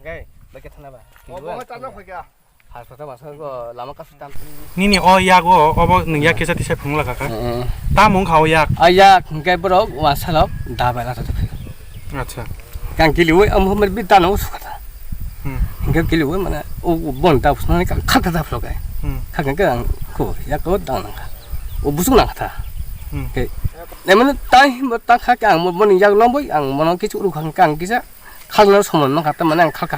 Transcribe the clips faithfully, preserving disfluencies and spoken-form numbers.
Gai, bai khe thana ba. Obo khe tana phai kha. Phai kha ba sa go lama kasu tam. Nini o yak o, obo nwng yak kisa tisa phung laka kha. Eh, eh. Tam wng kha o yak. A yak hwnkhe borok wa salok da bai la thok. Acha. Kang kiliwi amo mer bi tano sukata. Hmm. Hwnkhe kiliwi mane o bon ta usna kang khata da phlokai. Hmm. Khakang kang ko yak o dang nang kha. O busuk nang kha. Hmm. Ke. Nemano tai himbo ta kha kang mo boni yak lomboi ang mono kichu ru khang kang kisa. Khalna somon mankha, tamani ang khalkha.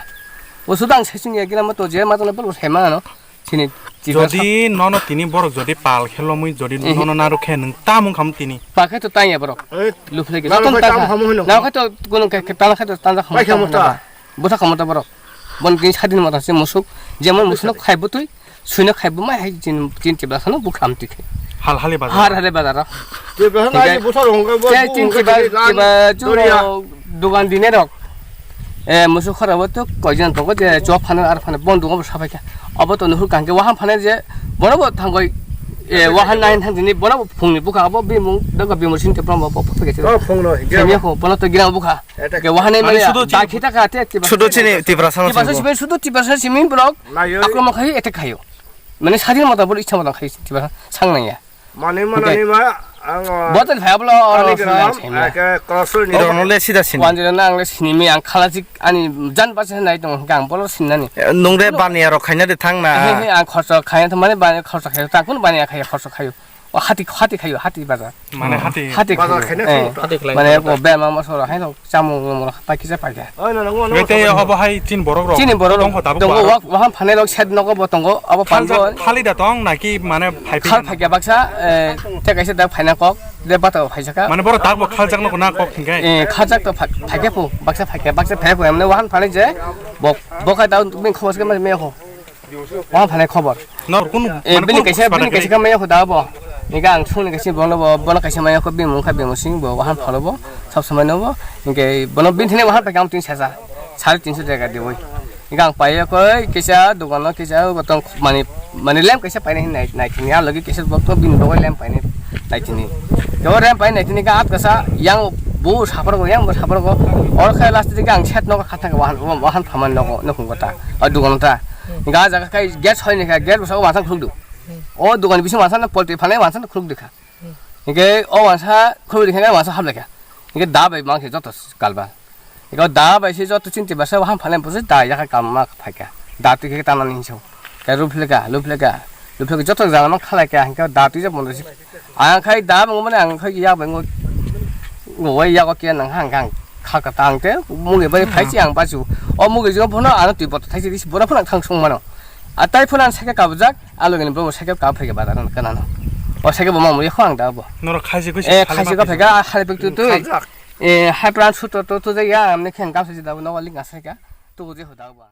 O suda ang sesing ya gira mato je matano bolo sema ano. Sini tiba Jodi nono tini borok jodi pal khe lomwi jodi Ehe. Nono naruk khe nwng tamung kham tini. Pal khe to tanya borok. Eh. Luphle ki. Nang Joton khe tam tangkha. Hamu hino. Nang khe to gunung khe, khe tang khe to tang kha. Bai khe muta. Busa khamu ta borok. Bon kini sadin mata se musuk. Jemon musuk khai butui. Suina khai bo mai hai chin, chin chiba khano bu kham tikhe. Hal hali bazar. Har hali bazar. Chiba khano Hingke ai bu thar hongke bo Te bu chin hongke chiba, chiri lan chiba chu doria. Dugan dine rok. Eh, musu khara bo to koijan tongo je chok phana ar phana bon dugan bo sapai kha. Abo to nuhur kangke wahan phana je bono bo thangoi, eh, wahan nine thang dini bono bo phungni bukha abo bimung daga bimur sinte prom bo bo phege. Oh, phungno, hingke Senior abo. Ko bono to gira bukha. Eta Ke wahan nai Mane maya, sudu chi- da khita ka te chiba. Sudu chini Tiprasa no Tiprasa sabo. Simi sudu Tiprasa simi borok. Naiyo. Akromon khai attack khayo. Mane sadin mata bol ichha mata khai tiba sang nang ya. Mane mane Oke. Ni ma ang Botel phai ablo Ani oro gram, sini. Ake Kolasol ni. Oro no le sida sini. Wan jena ang le sini mi ang khala jik ani jan basa nai tong ang bolo sinani. Nungre baniya rok khaina de thang na. He he ang khorsa khaina to mane bani khorsa khayo ta kun baniya khayo khorsa khayo. O hati hati khayo hati baza. Mane hati. Hati Bazar khayo. Khaina Eh. to. Hati khlai Mane khayo ko ta. Bema mosoro hai no. Chamung mung mung paikisa paikha. Oi, no, no, no, Gai tei no, no. Obo hai chin borok rok Chini borok tongkho tabuk tongkho ba. Wak, wahan phanai rok side nogo bo tongo, abo Khaljak phanbo. Khali da tong naki mane phai Khal phi. Phaikha baksa, eh, te kaisa da phaina kok, de bata phaisaka. Mane borok tak bo khaljak no na kok thingkai. Eh, khaljak to phai-, phaikha pu, baksa phaikha, baksa phaikha pu, emne wahan phanai je, bok, bokai da bini khobor se me ho. Wahan phanai khobor. Nor kun Eh, mane bini kun kaisa, bini kaisa kamai ko da bo. Ni ga ang sung ni kaisa bono bo, bono kaisa mai ko bimung kha bimung sing bo, wahan phalo bo, sab samai no bo. Ni ke bono bin thini wahan pa kam tin sasa. Sare tinso taka di oi. Ni ga ang pai ko kaisa dogan no kaisa gotong mani, mani lem kaisa paina hin nai, nai thini a logi kaisa bok to bini dogo lem paina nai thini. Yo lem paina nai thini ga ap kasa yang bo sapar go, yang bo sapar go. Or kha last di ga ang set no kha thang wahan, wahan phaman no, no kung kota. O dogan ta. Ga jaga kai gate soi ni kha, gate bwskango wansa khuluk du. O dogan bising wansa na poltwi phalnai wansa na khuluk dikha. Hingke o wansa khuluk dikha wansa hap lekha. Hingke da bai mang khe joto kalba. Hingke da bai se joto chinti basa ham phalnai bwsai da yakha kam ma phaikha. Da twi khe tanani hinso. Ke rup leka, lup leka, lup leka joto jana ma khalai kha hingke da twi jabo. Ang khai da bo mane ang khai ya bo ngo, ngo wai ya ko ke nang hang hang kha ka tang te mugi bai phai chi ang ba chu. O mugi jo phono ano twi bot thai chi bora phono thang sung mano. A tai phono ang sake kabjak, a logi ni bo sake ka phai ke ba dan kana no. O sake bo ma mu ya khang da bo. Noro khai chi ko Eh khai chi ka phai ka hari pek tu tu. Eh hai pran su to to to ya amne khen ka sa ji da bo no ling a sake. Tu je ho da bo.